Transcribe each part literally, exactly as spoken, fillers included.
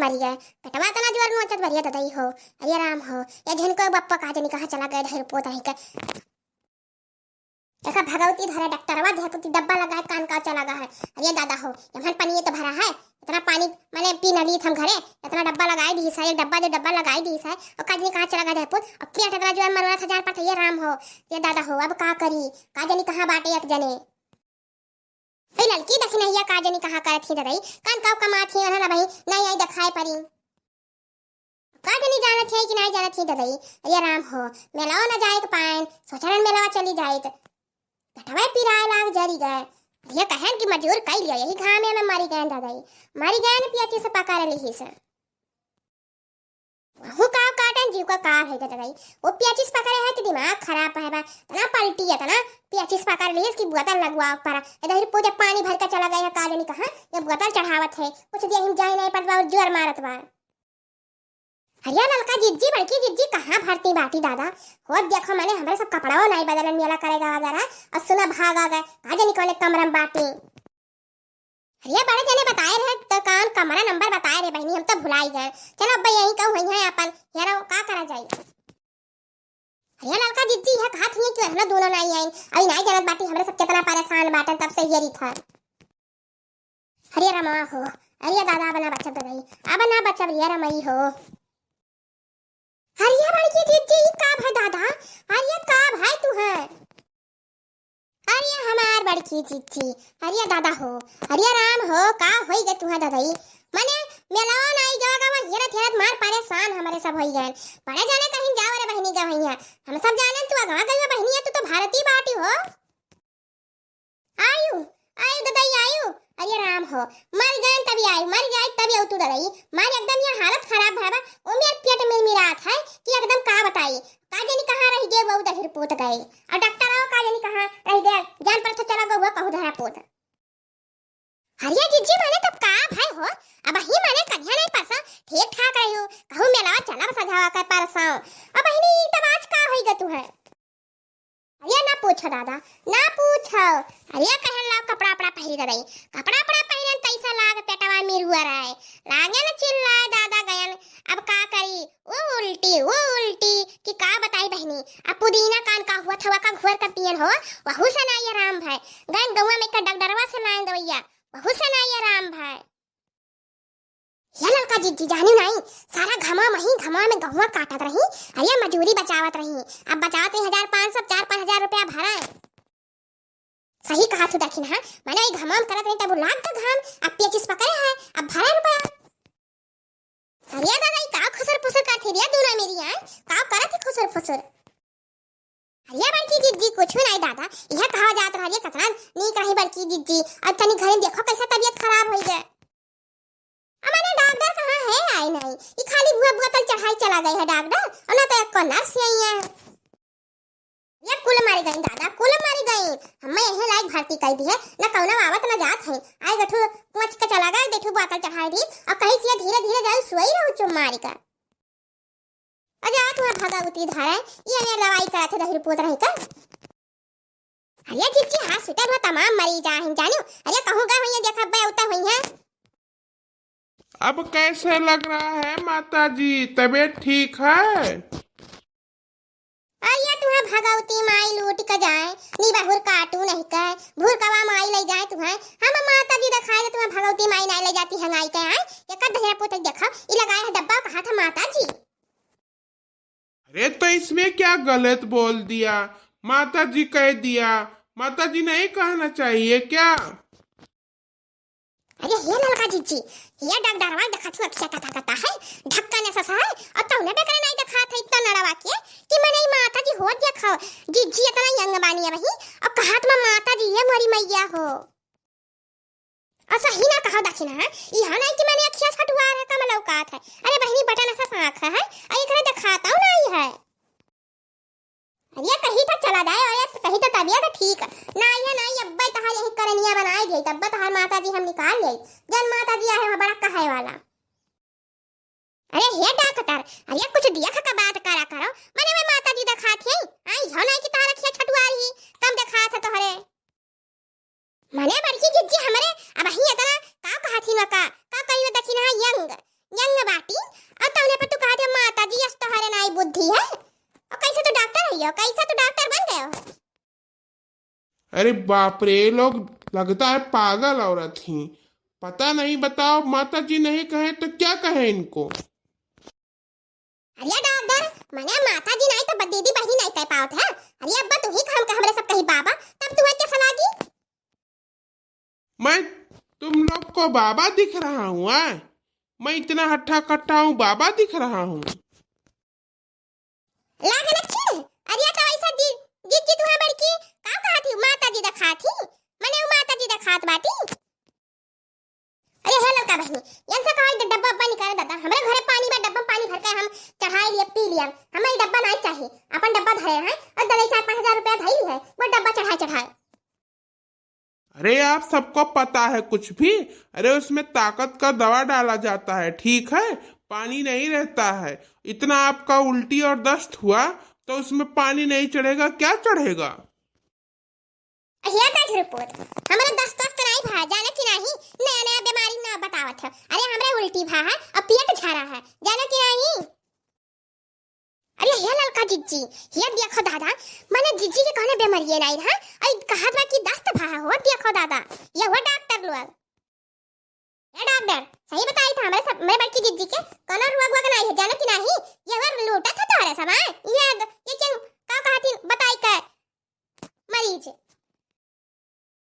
अरे, पेटवा तना जोर नोचत बा रे ददई हो। अरे राम हो, ए झिनको बप्पा का जनी कहाँ चला गए, धइर पोत रही के। देखा भगवती धरे डॉक्टरवा देह पुती डब्बा लगाए कान का चला गए है। अरे दादा हो, एमहन पनिये तो भरा है, इतना पानी माने पी न लीत हम घरे, इतना डब्बा लगाए दीस है, एक डब्बा दो डब्बा लगाए दीस है, और का जनी कहाँ चला गए धइर पुत, और पेट इतना जोर मरवा था जान पड़ता, ये राम हो, ये दादा हो, अब का करी, का जनी कहाँ बाटे एक जने। ए ललकी दखिनहिया का जनी कहाँ करत ही ददई, कान काव कमात ही, उन्हन अबही नाई आई देखाए परी। का जनी जानत ही कि नाई जानत ही ददई, अरे राम हो, मेलवा न जाए के पाएन, सोचरन मेलवा चली जाइत। पेटवा पिराए लाग जरी गए। अरे कहन कि मजूर कई लिया, यही घामे में मरी गए ददई, मरी गए न पियाची से पकड़ लिहिस। वहू काव काटन जीव का कार है ददई। वो पियाचिस पकड़े है कि दिमाग खराब है बा। तना पलटी है, तना पियाचिस पकड़ लिहिस कि बोतल लगवा पड़ा। ए दहिर पूजा पानी भर के चला गया है, का जनी कहाँ ये बोतल चढ़ावत है। कुछ दिया हिम जाए नहीं पड़त बा और जोर मारत बा। अरे ललका जिज्जी, बड़की जिज्जी कहाँ भरती बाटी दादा? हो देखो मने हमरे सब कपड़ाओ नहीं बदलन मेला करेगा वगैरह। और सुना भागा गए, का जनी कौने कमरम बाटी। अरे बड़े जने बताए रहे तो कान कमरा नंबर बताए रहे बहिनी, हम तो भुलाई गए। चलो अब यहीं कहूँ वहीं है अपन, यार का करा जाए। अरे ललका जिज्जी है कहा थी कि हम दोनों नहीं आइन, अभी नहीं जानत बाटी हमरे सब कितना परेशान बाटन तब से ये रही था। अरे रमा हो, अरे दादा अब ना बचब ददई, अब ना बचब रे रमई हो। अरे बड़की जिज्जी, ई का भय दादा? अरे का भय तू है? अरे हमार बड़की जिज्जी, अरे दादा हो, अरे राम हो, का होई गए तुहा ददई? मने मेलाओ नाई गवा गवा हेरत हेरत मार परेशान हमरे सब होई गए। बड़े जाने कहीं जाओ रे बहिनी गवैया, हम सब जाने तू अगवा गई बहिनिया, तू तो भारती बाटी हो। आयु, आयु ददई आयु। अरे राम हो, मर गए तभी आयु, मर जाए तभी आयु तू ददई। मार एकदम ये हालत खराब है बा, ओ मेर पेट मिरमिरात है कि एकदम का बताई। का जानी कहाँ रह गए वो दहिर पूत गए। और डॉक्टर आओ का जानी कहाँ रह गए, जान पर चला गो वो कहू धरा पूत। अरे जिज्जी मने तब का भाई हो, अब ही मने कन्या नहीं परसा, ठीक ठाक रही हो, कहू मेलावा चला बस जावा कर परसा। अब बहिनी तब आज का होई गए तू है? अरे ना पूछो दादा, ना पूछो। अरे कहन लाओ कपड़ा अपड़ा पहिरी ददई, कपड़ा अपड़ा पहिरन तैसा लाग पेटवा मिरुआ रहे, लागे न चिल्लाए दादा गयन। अब का करी, वो उल्टी, वो उल्टी कि का बताई बहिनी। अब पुदीना कान का हुआ थवा का घोर कर पियन हो, वहू से ना ये राम भय। गयन गौवा में का डगडरवा से लाइन दवैया, वहू से ना ये राम भय। ये ललका जिज्जी जानी नाई, सारा घमा मही घमा में गहुआ काटत रही, अरे मजूरी बचावत रही। अब बचावत रही हजार पाँच सौ, चार पाँच हजार रुपया भरा है। सही कहा तू दखिन, हाँ, मने ई घमा में करत रही तब लाग का घाम, अब पेचिस पकड़े है, अब भरा रुपया। अरे दादा, ई का खुसर फुसर करत ही रे दूना मेरी आए, का करत ही खुसर फुसर? अरे बड़की जिज्जी, कुछ नहीं दादा, यह कहा जात रहा रे, कतना नीक रही बड़की जिज्जी, अब तनी घरे देखो कैसा तबीयत खराब होई गए। अब मने डॉक्टर कहाँ है, आए नहीं, ई खाली बुआ बोतल चढ़ाई चला गए है डॉक्टर, और ना तो एक को नर्स आई है। ये कुल मारी गई दादा, कुल मारी गई। हमें यही लायक भर्ती कर दी है, ना कौनो आवत ना जात है। आए गठू पहुँच के चला गए, देखू बोतल चढ़ाई दी, और कहीं से धीरे धीरे जाए, सोई रहो चुप मारी का। अरे आ तुम्हारा भगवती धारा है, ये मेरे दवाई कराते दही पूत रही का। अरे जिज्जी, हॉस्पिटल में तमाम मरीज आए हैं, जानियो। अरे कहूँ गए हुई है, देखा बे उतर हुई है। अब कैसे लग रहा है माता जी, तबीयत ठीक है? अरे तुम्हें भगवती माई लूट के जाए, नी बहुर काटू नहीं कहे, भूर कवा माई ले जाए तुम्हें। हम माता जी दिखाए तो तुम्हें भगवती माई नहीं ले जाती हंगाई के आए। एक धरा पुत देखो, ई लगाए है डब्बा, कहा था माता जी। अरे तो इसमें क्या गलत बोल दिया, माता जी कह दिया, माता जी नहीं कहना चाहिए क्या? अरे हे ललका जिज्जी, ये डगडरवा देखा थी अखिया कथा कथा है, ढक्कन ऐसा सा है, और तौने बेकरे नहीं देखा था इतना नड़वा के कि मने ई माता जी हो देखो, जिज्जी इतना यंग बानी है वही, और कहा तुम माता जी ये मोरी मैया हो। और सही ना कहो दखिना, ई हा नहीं कि मने अखिया छटुआ रहे कम लौकात है। अरे बहिनी बटन ऐसा साँख है, और एकरे देखाता नहीं है। अरे कहीं तो चला जाए, और कहीं तो तबीयत ठीक ना, ये नहीं अब्बे तहार यही करनिया बनाए गई, तब तहार माता जी हम निकाल ले। जन माता जी आहे वहाँ बड़ा कहे वाला। अरे हे डॉक्टर, अरे कुछ देख के बात करा करो, मने वे माता जी दिखात है, आई झो नहीं कि तहार अखिया छटुआ रही, कम दिखात है तोहरे। मने बड़की जिज्जी हमरे अब ही इतना का कहा थी का, का कहियो दखिना यंग, यंग बाटी, और तौने पर तू कहत है माता जी, यस तोहरे नाई बुद्धि है। और कैसे तू डॉक्टर है हो? कैसे तू डॉक्टर बन गए हो? अरे बाप रे, ये लोग लगता है पागल औरत ही। पता नहीं, बताओ, माता जी नहीं कहे तो क्या कहे इनको? अरे डॉक्टर, मने माता जी नहीं तो ब-, दीदी बहनी नहीं कह पावत है। अरे अब्बा तू ही काम का हमरे सब कही बाबा, तब तू है क्या सलाह दी? मैं तुम लोग को बाबा दिख रहा हूँ, हाँ? मैं इतना हट्टा कट्टा हूँ, बाबा दिख रहा हूँ? लाग लक्षण, अरे तो ऐसा जी, जी, जी, तुहा बड़की, का कहा थी? माता जी दिखा थी, मने वो माता जी दिखात बाटी। अरे हे ललका बहनी, यन से कहा डब्बा अब्बा निकाले दादा, हमरे घरे पानी बा, डब्बा में पानी भर के हम चढ़ाई लिए, पी लिया, हमें डब्बा नहीं चाहिए, अपन डब्बा धरे हैं और दलाई चार पाँच हजार रुपया धई है, वो डब्बा चढ़ाए चढ़ाए। अरे, आप सबको पता है कुछ भी? अरे, उसमें ताकत का दवा डाला जाता है, ठीक है? पानी नहीं रहता है। इतना आपका उल्टी और दस्त हुआ, तो उसमें पानी नहीं चढ़ेगा, क्या चढ़ेगा? अहिया का झुरपुत, हमरा दस्त वस्त नहीं भा, जाने कि नहीं? नया नया बीमारी ना बतावत है। अरे, हमरा उल्टी भा है और पेट झरा है, जाने कि नहीं? अरे हे ललका जिज्जी, हे देखो दादा, मने जिज्जी के कौनो बेमारिये नाई रहा, अई कहत बा कि दस्त भा हो, देखो दादा, ये हो डॉक्टर लोग। ए डॉक्टर, सही बताई था, हमरे सब, मेरे बड़की जिज्जी के कौनो रोग वोग नाई है, जाने कि नहीं? ये हो लूटा था तोहरे सब, हाँ? ये द-, ये क्या, का कहती बताई का मरीज?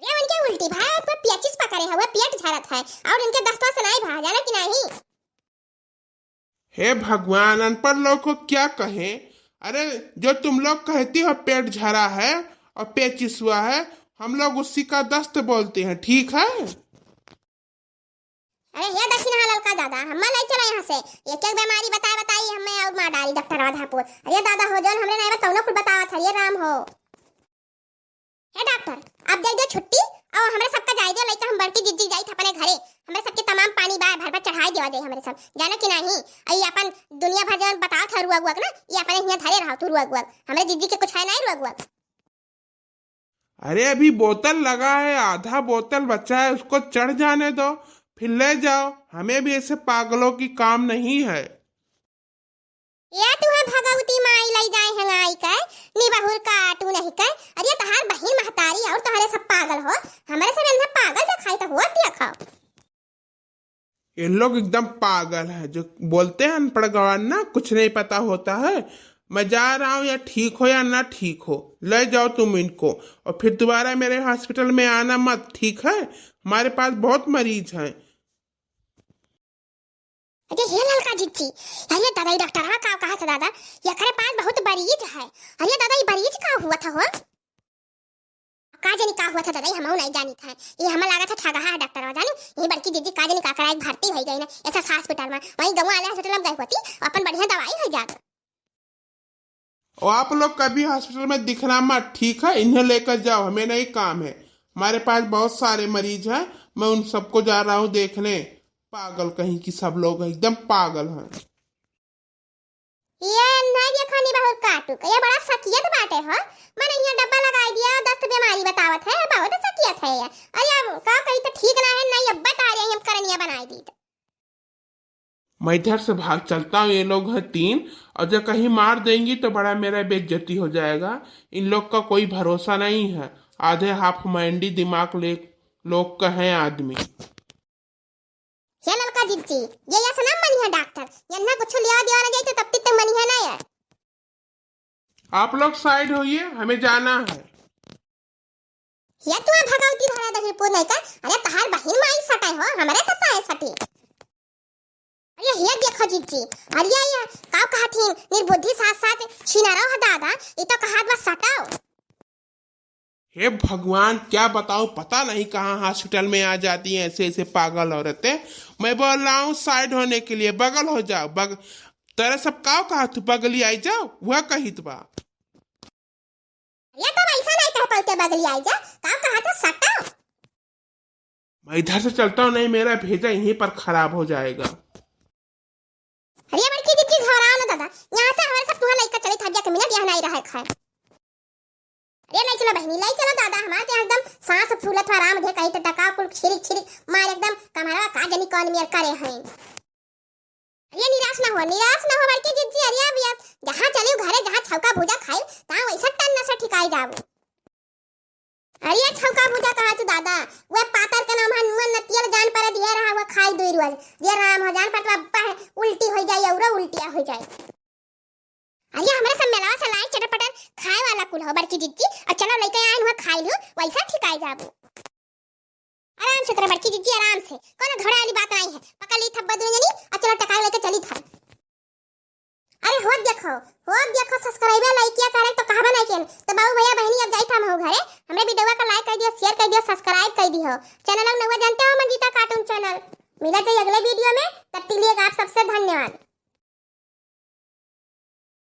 अरे उनके उल्टी भा, पर पेचिस पकड़े है, वो पेट झरत है, और इनके दस्त वस्त नाई भा, जाने कि नहीं? हे भगवान, अनपढ़ लोग को क्या कहें? अरे, जो तुम लोग कहती हो पेट झरा है और पेचिस हुआ है, हम लोग उसी का दस्त बोलते हैं, ठीक है? अरे हे दक्षिणा ललका दादा, हम्मा ले चलो यहाँ से। एक एक बीमारी बताए बताई हमें और मार डाली डॉक्टर राधापुर। अरे दादा हो, जौन हमरे नहीं बा, तौनो कुल बतावत है, ये राम हो। हे डॉक्टर, आप दे दो छुट्टी और हमरे सबका जाए दो, लइका हम बड़की जिज्जी जाई थे अपने घरे। हमरे सबके तमाम पानी बा, भर भर चढ़ाई देवा जाए हमरे सब, जानो कि नहीं? अई अपन दुनिया भर जौन बतावत है रुआ गुआ के ना, ये अपने हियाँ धरे रहो तू रुआ गुआ। हमरे जिज्जी के कुछ है नहीं रुआ गुआ। अरे, अभी बोतल लगा है, आधा बोतल बचा है, उसको चढ़ जाने दो, फिर ले जाओ। हमें भी ऐसे पागलों की काम नहीं है। या तुहे भगवती माई लई जाए हंगाई के, निबहुर काटू नहीं के। अरे, तहार बहिन महतारी और तोहरे सब पागल हो, हमरे सब इन्हें पागल दिखाई तो हुआ देखो। ये लोग एकदम पागल है, जो बोलते हैं अनपढ़ गवार ना, कुछ नहीं पता होता है। मैं जा रहा हूँ, या ठीक हो या ना ठीक हो, ले जाओ तुम इनको, और फिर दोबारा मेरे हॉस्पिटल में आना मत, ठीक है? हमारे पास बहुत मरीज हैं। अरे हे ललका जिज्जी, अरे दादा, ये डॉक्टरवा का कहा था दादा, एकरे पास बहुत मरीज है। अरे दादा, ये मरीज का हुआ था हो? का जानी का हुआ था दादा, हमहू नहीं जानी था। ये हमें लगा था ठगहा है डॉक्टरवा, जानी? ये बड़की जिज्जी का जानी का कराई भर्ती हो गई ना ऐसा हॉस्पिटल में, वहीं गंवा वाले हॉस्पिटल में गई होती, अपन बढ़िया दवाई हो जात। और आप लोग कभी हॉस्पिटल में दिखना मत, ठीक है? इन्हें लेकर जाओ, हमें नहीं काम है। हमारे पास बहुत सारे मरीज हैं, मैं उन सबको जा रहा हूँ देखने। पागल कहीं की सब लोग हैं, एकदम पागल हैं। ये नहीं देखा नहीं बहुत काटू के, ये बड़ा सकियत बाटे हो। मने यहाँ डब्बा लगाई दिया, दस्त बीमारी बतावत है, बहुत सकियत है ये। अरे अब का कही तो ठीक ना है, नहीं अब बता रही हम करनिया बनाई दी तो। मैं इधर से भाग चलता हूँ, ये लोग हैं तीन, और जब कहीं मार देंगी तो बड़ा मेरा बेइज्जती हो जाएगा। इन लोग का कोई भरोसा नहीं है, आधे हाफ मैंडी दिमाग ले लोग का है आदमी। हे ललका जिज्जी, ये ऐसा ना मनी है डॉक्टर, यन्ना कुछ लिया दिया ना जाए तो तब तक मनी है ना यार। आप लोग साइड होइए, हमें जाना है। ये तू भगवती धरा दही पूत नहीं कर, अरे तहार बहिन माई सटे हो, हमरे सता है सटी। अरे ये देखो जिज्जी, अरे ये का कहत ही, निर्बुद्धि साथ साथ छीना रहो है दादा, ये तो कहत बस सटाओ। हे भगवान, क्या बताऊं, पता नहीं कहाँ हॉस्पिटल में आ जाती हैं ऐसे ऐसे पागल औरतें। मैं बोल रहा हूँ साइड होने के लिए, बगल हो जाओ, बग-, तेरे सब काव कहा तू बगली आई जाओ, वह कहित बा। ये तो वैसा नहीं कह पाते बगली आई जा, काव कहा था सटा। मैं इधर से चलता हूँ, नहीं मेरा भेजा यहीं पर खराब हो जाएगा। अरे बड़की जिज्जी घबराओ ना दादा, यहाँ से हमारे सब तुहा लइका चले था, जाके मिनट यहाँ नहीं रहे खाए। अरे ले चलो बहनी, ले चलो दादा, हमारे तो एकदम सांस फूलत हुआ राम धे कही तो डका कुल छिरिक छिरिक मार एकदम कमरवा का जनी कौन मेर करे हैं। ना हो, निराश ना हो बड़की जिज्जी, अरे अब यार, जहाँ चलिउ घरे, जहाँ छौका भूजा खाई, तहाँ वैसा टन्न से ठिकाई जाबू। अरे छौका भूजा कहा तू दादा, वह पातर के नाम है, नुआ नतियल जान पर दिया रहा, वह खाई दुई रोज। ये राम हो जान पर तो अब्बा है, उल्टी हो जाई, औरो उल्टिया हो जाई। अरे हमरे सब मेलावा से लाई चटर पटर खाए वाला कुल हो बड़की जिज्जी, और चलो लेके आए हुआ खाई लू, वैसा ठिकाई जाबू। आराम से तेरा बड़की जिज्जी, आराम से, कोनो घबराए वाली बात नहीं है। पकड़ ली थब्बा दुनो जनी, और चलो टकाई लेके चली था। अरे होत देखो, होत देखो, subscribe like किया करे तो कहबा नहीं केन। तो बाबू भैया बहनी अब जाई था हम घरे, हमरे video का like कर दियो, share कर दियो, subscribe कर दियो, channel नवा जानते हो मंजीता cartoon channel। मिला जाए अगले video में, तब तक लिए आप सबसे धन्यवाद।